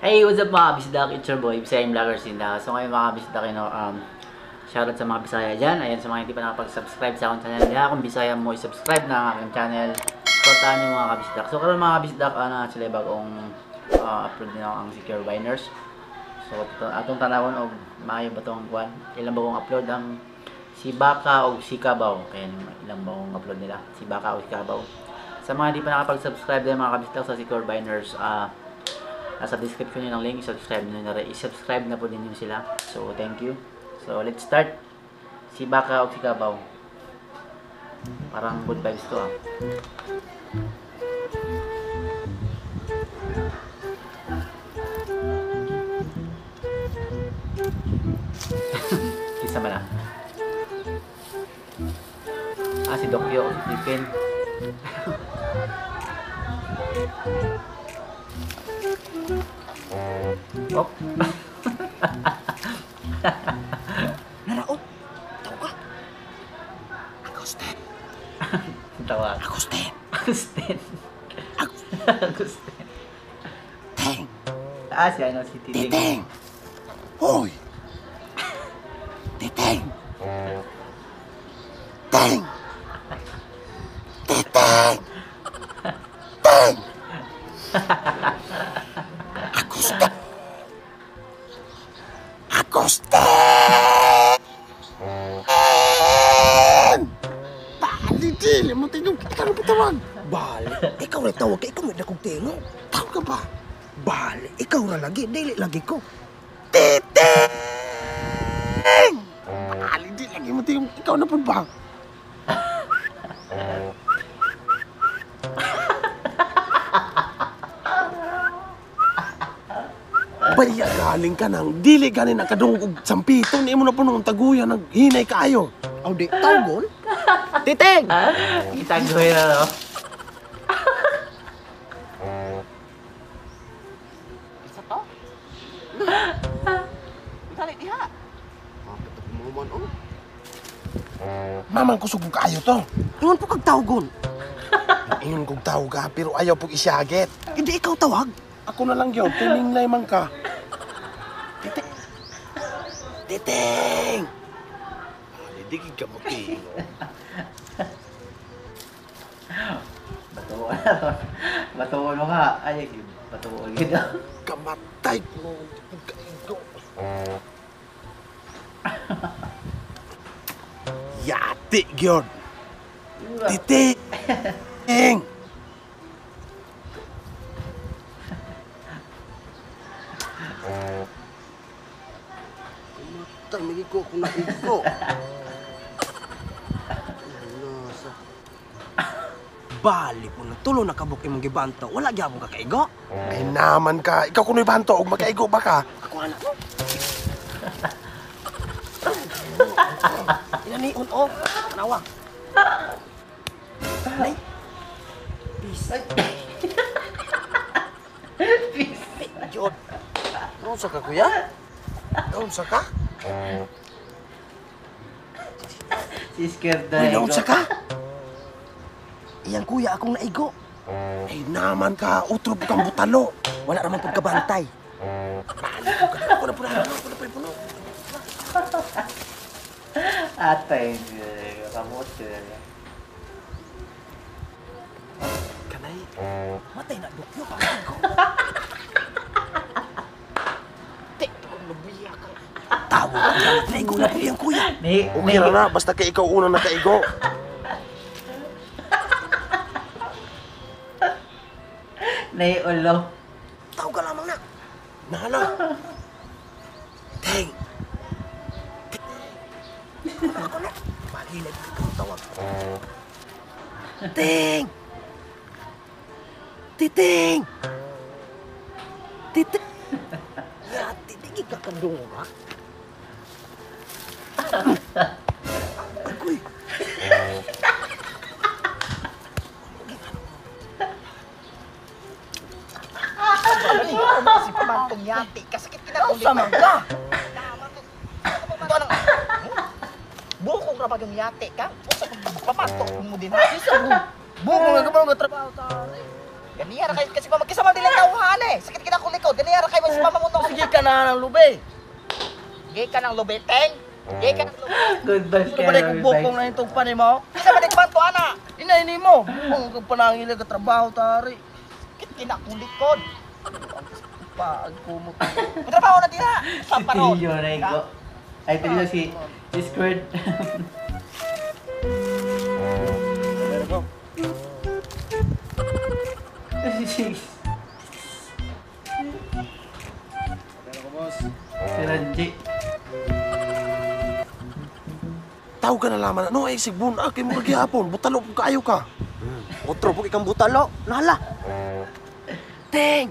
Hey, what's up mga kabisdak? It's your boy, Bisaya Vloggers in the house. So ngayon mga kabisdak, shoutout sa mga Bisaya dyan. Ayan, sa mga hindi pa nakapag-subscribe sa akong channel. Kaya kung Bisaya mo, i-subscribe na ang aking channel. Supportahan nyo mga kabisdak. So karon mga kabisdak, sila bagong upload din ako ang Secure Biners. So atong tanawon og maayo ba tong kuan? Ilang bagong upload ang si Baka o si Kabaw. Kaya ilang bagong upload nila, si Baka o si Kabaw. Sa mga hindi pa nakapag-subscribe din mga kabisdak sa Secure Biners, nasa description nyo ng link, i-subscribe nyo na rin. I-subscribe na po din yun sila. So, thank you. So, let's start. Si Baka o si Kabaw. Parang good vibes to ah. Kisa ba na? Ah, si Dokyo o si Stephen. Oh. Naraot. Tawa ka. Agustin. Tawa. Agustin. Agustin. Agustin. Teng. Ah, si ano, si Titing. Titeng. Hoy. Titeng. Teng. Titeng. Teng. Agustin. Agustin! Bali, dili mo tingog. Ikaw na patawag. Bali, ikaw na tawag kay ikaw may dakong tingo. Tawag ka ba? Bali, ikaw na lagi, dili lagi ko. Titeng! Bali, di lagi mo tingog. Ikaw na po ba? Baya galing ka nang dili ganin ang kadungog og sampito ni imo na puno ang taguyan naghinay kaayo. Aw di tawgon. Titeng. Itagoy na no. Isa to? Dali diha. Mamang kusog ko kaayo to. Ingon po kag tawgon. Ingon kog tawag ka pero ayaw pug isyagit. Hindi ikaw tawag. Ako na lang gyud, tininglay man ka. Titing. Titing. Di gid ka mo tingo. Batuon na. Batuon mo ka. Ay, batuon gid. Kamatay ko. Kaigo. Yati gyud. Titing. Kamatay magi ko kung naigo. Bali po na tulo na kabuk imong gibanto. Wala gyapon ka kaigo. Ay naman ka. Ikaw kuno'y banto og makaigo ba ka? Ako anak mo. Inanion oh. Tanawa. Nay. Peace. Peace. Jod. Naunsa ka kuya? Naunsa ka? Si scared na. Uy, naunsa ka? Iyang kuya akong naigo. Ay naman ka, utro po kang butalo. Wala raman pud kabantay. Bali ko ka. Ako na po na, ako na po puno. Atay, kamot. Kanay. Matay na dukyo ka. Tik, nabiya ka. Tawo ka. Naigo na po iyang kuya. Okay ra na, basta kay ikaw una nakaigo. Naiulo. Tawag ka lamang na. Nahala. Teng. Ako na. Bali na ikaw tawag. Ting! Titing! Titing! Yati, di ka kadungog ha? Agoy! Si pamantong yati, kasakit kita kung Sama ka! Bukong ra yung yati ka. Usa pag pamantok mo din ha. Bukong nga ka pa nga trabaho sa... Ganiya ra kay kasi pa magkisa man dili tawhan eh. Sakit kita akong likod. Ganiya ra kay mas pamamutong. Sige ka na ng lube. Gay ka ng lube, Teng. Gay ka ng lube. Good vibes Ano kayo. ba na Good kung bukong vibes. na itong panay mo? Kisa man nagpanto ana. Inay ni mo. Kung kang panangil ka trabaho tari. Sakit kina akong likod. Paag kumot. Trabaho na dira. Sa Si paron. Tio na iko. Ay, Tio si Squirt. Si Chicks. Si Ranji. Tawag ka na laman. Ano ay sigbon ah, kay murag gihapon. Butalo pud kaayo ka. Otro po ikang butalo. Nala. Teng.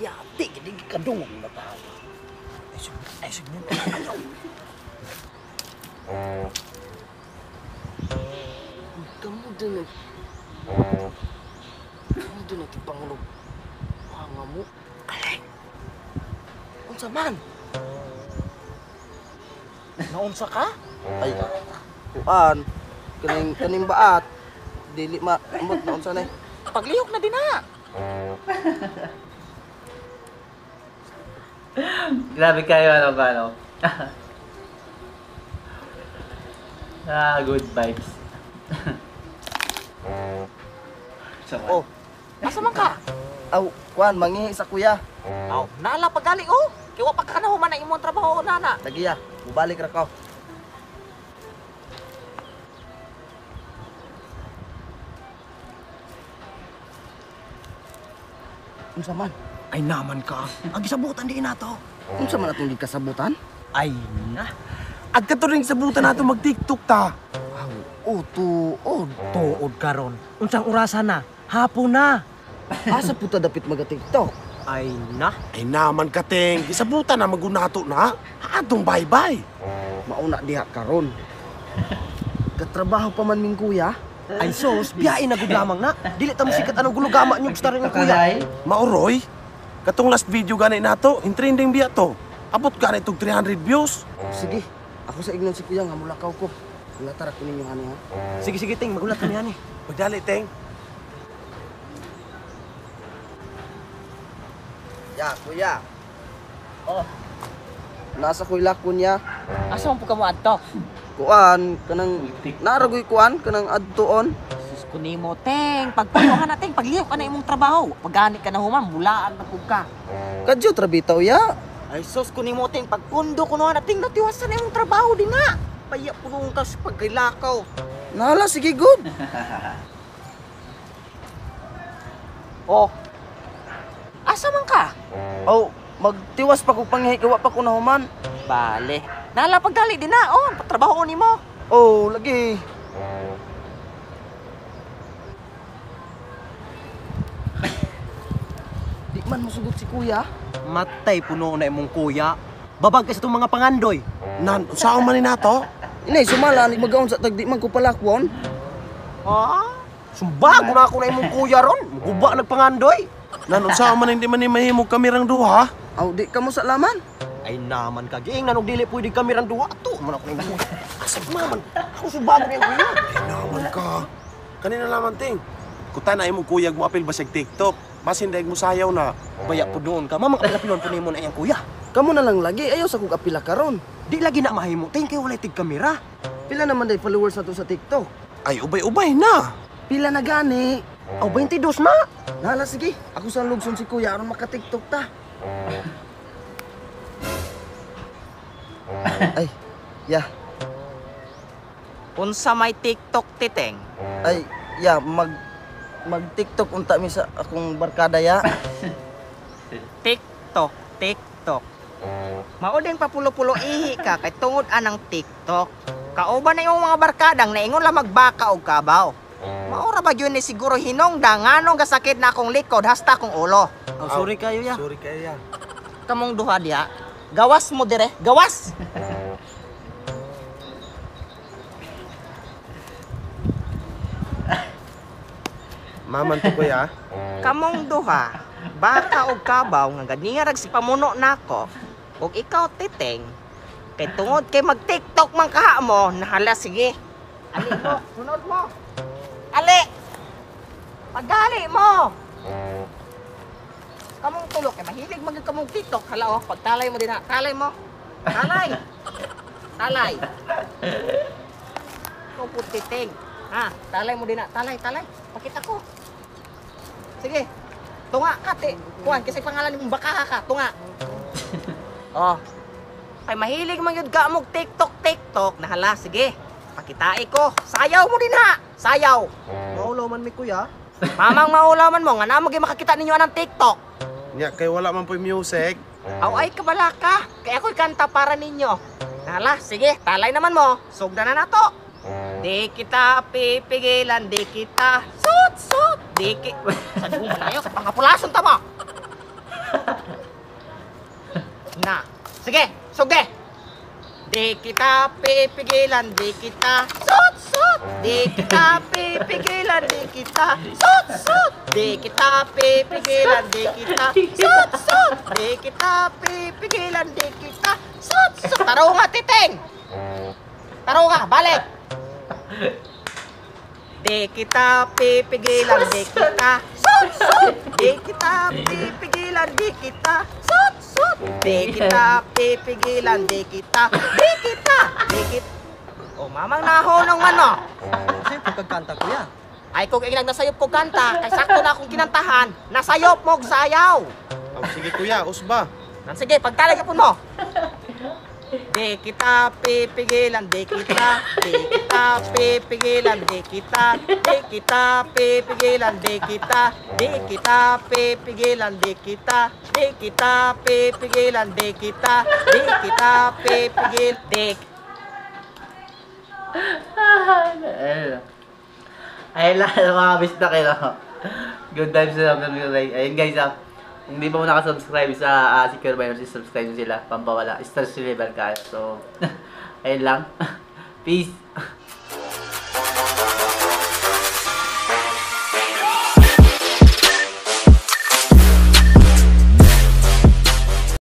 Yati gid kadungog na pa. Ay sigbon. Kamu din. Kamu din ang pangulog. Hanga mo. Alay. Unsa man? Naunsa ka? Ay. Kuan. Kaning kaning baat. Dili ma amot na unsa na. Eh. Paglihok na din na. Grabe kayo, ano ba, ano? Ah, good vibes. So, Oh. Asa man ka? Aw, kuan mangihi sa kuya. Aw, naala pagali oh. Kay wa pa ka na human ang imong trabaho nana. Lagi ya, mubalik ra ko. Unsa man? Ay naman ka. Ang gisabutan di na to. Unsa man atong gikasabutan? Ay na. Agka to rin sabutan nato mag-TikTok ta. Aw, oh, tuod. Tuod karon. Unsang orasan na? Hapon na. Asa puta dapit maga TikTok? Ay na. Ay naman ka, Teng. Gisabutan na magunato na. Atong bye-bye. Mauna diha karon. Katrabaho pa man ming kuya. Ay sos, biyain na gud lamang na. Dili ta mo sikat anong gulugama niyo gusto rin ng kuya. Karay. Maoroy, katong last video gani nato, in trending biya to. Abot gani tog 300 views. Sige, ako sa ignon si kuya nga mulakaw ko. Latara ko ninyo hani ha. Sige sige ting, magulat kami ani. Magdali, Teng. Ya, kuya. Oh. Nasa kuy lakon niya. Asa man po ka mo adto? Kuan kanang naragoy kuan kanang adtuon. Sus ko nimo, Teng. Pagpuyo ka na, Teng. Paglihok ka na imong trabaho. Pagani ka na human, mulaan na pud ka. Kadyo trabitaw ya. Ay sus ko nimo, Teng. Pagpundo ko na, Teng. Natiwasan na imong trabaho din na. Paya puno ka sa pagrilakaw. Nala sige good. Oh. Asa man ka? Oh, magtiwas pa kog panghihi wa pa ko nahuman. Bale. Nala pagdali din na. Oh, patrabaho nimo. Oh, lagi. Di man musugot si kuya. Matay puno na imong kuya. Babag ka sa itong mga pangandoy. Nan, saan man ni nato? Inay sumala ni magaon sa tag di man ko palakwon. Oh? Sumbago na ako na imong kuya ron. Guba nagpangandoy. Nan, unsaon man hindi man ni mahimog kamirang duha? Aw, di ka mo sa laman. Ay naman ka, giingnan og dili pwede kamirang duha ato. Man ako na imong kuya. Asa man? Ako sumbago na imong kuya. Ay naman ka. Kanina laman, Teng. Kuta na imong kuyag mo apil basig TikTok. Basin daig mo sayaw na. Baya po doon ka, mamang apilapilon po nimo na iyang kuya. Kamo na lang lagi ayaw sa kog apila karon. Di lagi na mahimo, ting kay walay tig kamera. Pila naman day followers nato sa TikTok? Ay, ubay-ubay na. Pila na gani? Aw 22 na. Nala sige, ako sa lugson si kuya aron maka-TikTok ta. Ay, ya. Unsa may TikTok, Titeng? Ay, ya mag mag TikTok unta mi sa akong barkada ya. TikTok, TikTok. Mao din papulo-pulo ihi ka kay tungod anang TikTok. Kauban na imong mga barkadang naingon lang magbaka og kabaw. Mao ra ba gyud ni siguro hinungda nganong gasakit na akong likod hasta akong ulo. Oh, sorry kayo ya. Sorry kaya. Kamong duha diha. Gawas mo dire, gawas. Maman to kuya. Kamong duha, baka og kabaw nga ganiya rag si pamuno nako. Ug ikaw Titeng, kay tungod kay mag-TikTok man kaha mo, nahala sige. Ali mo, sunod mo. Ali! Paggali mo! Kamong tulok, eh, mahilig maging kamong TikTok. Hala oh, pagtalay mo din ha. Talay mo. Talay! Talay! Ikaw po titing. Ha? Talay mo din ha. Talay, talay. Pakita ko. Sige. Tunga ka, te. Kuan, kasi pangalan mong baka ka. Tunga. Oh. Ay, mahilig man yun ka mong TikTok, TikTok. Nahala, sige. Pakitai ko. Sayaw mo din ha. Sayaw. Maulaw man mi kuya. Mamang maulaman mo, nga na mo makakita ninyo anang TikTok. Nya kay wala man po'y music. Aw ay kabala ka. Kaya ako'y kanta para ninyo. Nala, sige, talay naman mo. Sugda na nato. Di kita pipigilan, di kita sut sut. Di ki... Sa mo tayo, kay pangapulason ta mo. Na. Sige, sugde. Di kita pipigilan, di kita sut sut. Di kita pipigilan, di kita sut sut. Di kita pipigilan, di kita sut sut. Di kita pipigilan, di kita sut sut. Taro nga, titing! Taro nga, balik! Di kita pipigilan, di kita sut sut. Di kita pipigilan, di kita sut sut. Di kita pipigilan, di kita, di kita, di kita. Oh, mamang nahonong man, no? Kasi pagkanta kuya. Ay, kung ilang nasayop ko kanta, kay sakto na akong kinantahan, nasayop mo og sayaw. Aw, sige kuya, usba. Nan, sige, pagtalay ka po mo. Di kita pipigilan, di kita pipigilan, di kita pipigilan, di kita pipigilan, di kita pipigilan, di kita pipigil, di. Ayun. Ayun lang mga bisdak kayo. Good times na lang. Ayun guys ah. Kung di pa mo nakasubscribe sa Secure Binance, subscribe nyo sila. Pampawala. Stress reliever kayo. So, ayun lang. Peace.